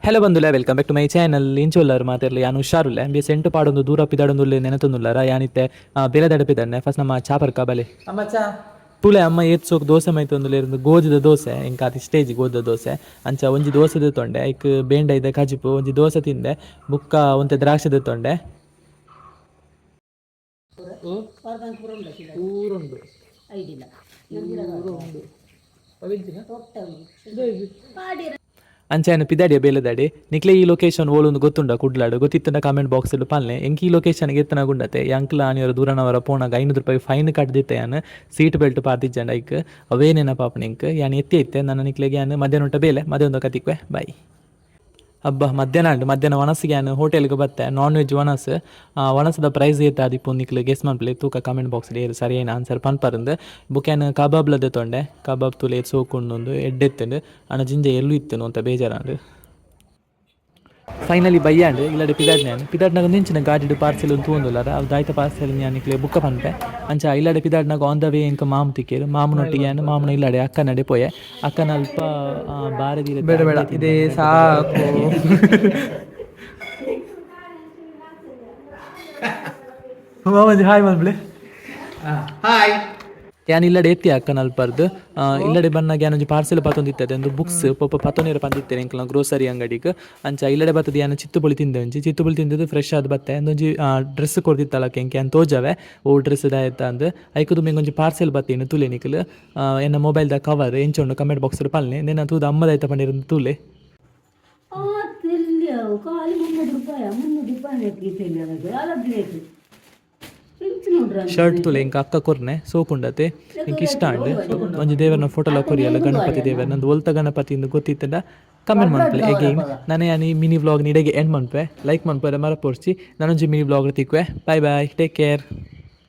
Hello ಬಂದುಲ್ಲ, welcome back to my channel. ಇಂಚೊಲ್ಲರು ಮಾತಿರ್ಲಿ, ಯಾನು ಹುಷಾರುಲ್ಲ. ಬಿ ಸೆಂಟು ಪಾಡೊಂದು ದೂರ ಪಿದಾಡೊಂದುಲ್ಲೆ ನೆನತೊಂದುಲ್ಲಾರ. ಯಾನಿತ್ತೆ ಬೇಲೆ ಫಸ್ಟ್ ನಮ್ಮ ಚಾಪರ್ಕ ಬಲೆ ಅಮ್ಮ ಚಾ ತುಲೆ. ಅಮ್ಮ ಏತ್ ಸೋಕ್ ದೋಸೆ ಮೈತೊಂದುಲ್ಲೆ. ಇருந்து ಗೋಧಿದ ದೋಸೆ ಎಂಕ ಅತಿ ಸ್ಟೇಜ್. ಗೋಧಿದ ದೋಸೆ ಅಂಚ ಒಂಜಿ ದೋಸೆ ದೆತ್ತೊಂಡೆ. ಐಕ್ ಬೇಂಡ ಇದೆ ಕಜಿಪು. ಒಂಜಿ ದೋಸೆ ತಿಂದೆ. ಬುಕ್ಕ ಒಂತೆ ದ್ರಾಕ್ಷಿ ದೆತ್ತೊಂಡೆ. ಊರುಂಡು. ಅಂಚೆನ ಪಿದಾಡಿಯ ಬೇಲೆದಾಡಿ. ನಿಕ್ಲೆ ಈ ಲೊಕೇಶನ್ ಓಲೊಂದು ಗೊತ್ತುಂಡ? ಕುಡ್ಲಾಡು ಗೊತ್ತಿತ್ತಂಡ ಕಾಮೆಂಟ್ ಬಾಕ್ಸ್ ಪಲ್ಲೆ. ಎಂಕ್ ಈ ಲೊಕೇಶನ್ ಎತ್ತನ ಗುಂಡತೆ. ಎಂಕ್ಲ ಆನಿಯರ ದೂರನವರ ಪೋನಾಗ 500 ರೂಪಾಯಿ ಫೈನ್ ಕಟ್ದಿತ್ತೆ ಯಾನ್, ಸೀಟ್ ಬೆಲ್ಟ್ ಪಾರ್ದಿಜ್ಜಂಡ. ಐಕ್ ಅವೇ ನೆನಪಾಪುನ ಎಂಕ್. ಯಾನ್ ಎತ್ತಿ ಇತ್ತೆ ನನ್ನ ನಿಕ್ಲೆಗೆ ಯಾನ್ ಮಧ್ಯಾಹ್ನ ಉಂಟ ಬೇಲೆ. ಮಧ್ಯಾಹ್ನ ಕತಿಕ್ವೆ. ಬಾಯ್. ಹಬ್ಬ ಮಧ್ಯಾಹ್ನ ಉಂಟು. ಮಧ್ಯಾಹ್ನ ವನಸ್ಸಿಗೆ ಯಾನ್ ಹೋಟೆಲ್ಗೆ ಬತ್ತೆ. ನಾನ್ ವೆಜ್ ವನಸ್. ವನಸದ ಪ್ರೈಸ್ ಏತ ಆದಿಪ್ಪು ನಿಕ್ಲೆ ಗೆಸ್ ಮನ್ಪಲೆ ತೂಕ. ಕಮೆಂಟ್ ಬಾಕ್ಸ್ ಏರು ಸರಿಯಾದ ಆನ್ಸರ್ ಪನ್ಪರಂದು. ಬುಕ್ಯಾನ್ ಕಬಾಬ್ಲದೆ ತೊಂಡೆ. ಕಬಾಬ್ ತುಲೆ ಸೋಕುಂಡು, ಎಡ್ಡೆತ್ತುಂಡು. ಅಣ ಜಿಂಜೆ ಎಲ್ಲು ಇತ್ತು ಅಂತ ಬೇಜಾರಾಂಡು. ಫೈನಲಿ ಬಯ್ಯಾಂಡ್ ಇಲ್ಲಡೆ ಪಿದಾಡ್ನಾನ್. ಪಿದಾಡ್ನಾಗ ನಿಂಚಿನ ಗಾಡಿಡ್ ಪಾರ್ಸೆಲ್ ಒಂದು ತೂಂದುಲ್ಲಾರ. ಅವು ದಾಯ್ತ ಪಾರ್ಸೆಲ್ ನಿಕ್ಲೆ ಬುಕ್ಕ ಪನ್ಪೆ. ಅಂಚ ಇಲ್ಲಡೆ ಪಿದಾಡ್ನಾಗ ಆನ್ the way ಎಂಕ ಮಾಮು ತಿಕ್ಕೇರು. ಮಾಮುನೊಟ್ಟಿಗೆ ಯಾನ್ ಮಾಮುನ ಇಲ್ಲಡೆ ಅಕ್ಕನಡೆ ಪೋಯೆ. ಅಕ್ಕನ ಅಲ್ಪ ಬಾರದಿರ. ಬೇಡ ಬೇಡ, ಇದೇ ಸಾಕು. ಮಾಮಾಜಿ, ಹಾಯ್ ಮನ್ಬ್ಲೆ. ಹಾಯ್. ಯಾನ್ ಇಲ್ಲಡೆ ಎತ್ತಿ ಅಕ್ಕನ ಅಲ್ಪರ್ದು. ಇಲ್ಲಡೆ ಬನ್ನಾಗ ಯಾನೊಂಜಿ ಪಾರ್ಸೆಲ್ ಪತ್ತೊಂದಿತ್ತದೆ. ಒಂದು ಬುಕ್ಸ್ ಪೊಪ್ಪ ಪತ್ತೊಂದಿರ ಪಂದಿತ್ತೇನೆ ಎಂಕ್ಲ ಗ್ರೋಸರಿ ಅಂಗಡಿಗೆ. ಅಂಚ ಇಲ್ಲಡೆ ಬತ್ತದ ಯಾನ್ ಚಿತ್ತುಪುಳಿ ತಿಂದೆ. ಒಂಜಿ ಚಿತ್ತುಪುಳಿ ತಿಂದದ್ದು ಫ್ರೆಶ್ ಆದ್ ಬತ್ತೆ. ಒಂದೊಂಜಿ ಡ್ರೆಸ್ ಕೊರ್ದಿತ್ತಲ್ಲ ಎಂಕೆ, ಯಾನ್ ತೋಜವೆ ಓ ಡ್ರೆಸ್ ದಾಯೆತ ಅಂದ್. ಐಕ್ ಒಂಜಿ ಪಾರ್ಸೆಲ್ ಬತ್ತೀನಿ ತುಲೆ ನಿಕುಲು. ಎನ್ನ ಮೊಬೈಲ್ದ ಕವರ್ ಎಂಚ ಉಂಡು ಕಮೆಂಟ್ ಬಾಕ್ಸ್ ಪಲ್ನೆ. ನೆನ್ನ ತೂದು ಅಮ್ಮದಾಯ್ತ ಪಂಡಿರಂದು ತೂಲೆ. ಖಾಲಿ 300 ರೂಪಾಯಿ, 300 ರೂಪಾಯಿ. ಅಲದ್ದು ಶರ್ಟ್ ತುಲೆ, ಇಂಕ ಅಕ್ಕ ಕೊರ್ನೆ. ಸೋಕುಂಡತೆ, ಇಂಕ ಇಷ್ಟ ಅಂಡ್. ಒಂಜಿ ದೇವರನ ಫೋಟೋಲ ಕೊರಿಯಲ್ಲ, ಗಣಪತಿ ದೇವರ. ನಂದು ಒಲ್ತ ಗಣಪತಿ ಇಂದು ಗೊತ್ತಿತ್ತಂಡ ಕಮೆಂಟ್ ಮನ್ಪಲೆ. ಎಗೈನ್ ನಾನು ಯಾನಿ ಮಿನಿ ವ್ಲಾಗ್ ನಿಡೆಗೆ ಎಂಡ್ ಮನ್ಪೆ. ಲೈಕ್ ಮನ್ಪರೆ ಮರಪೋರ್ಚಿ. ನಾನೊಂಜಿ ಮಿನಿ ವ್ಲಾಗ್ ತಿಕ್ವೆ. Bye bye, take care.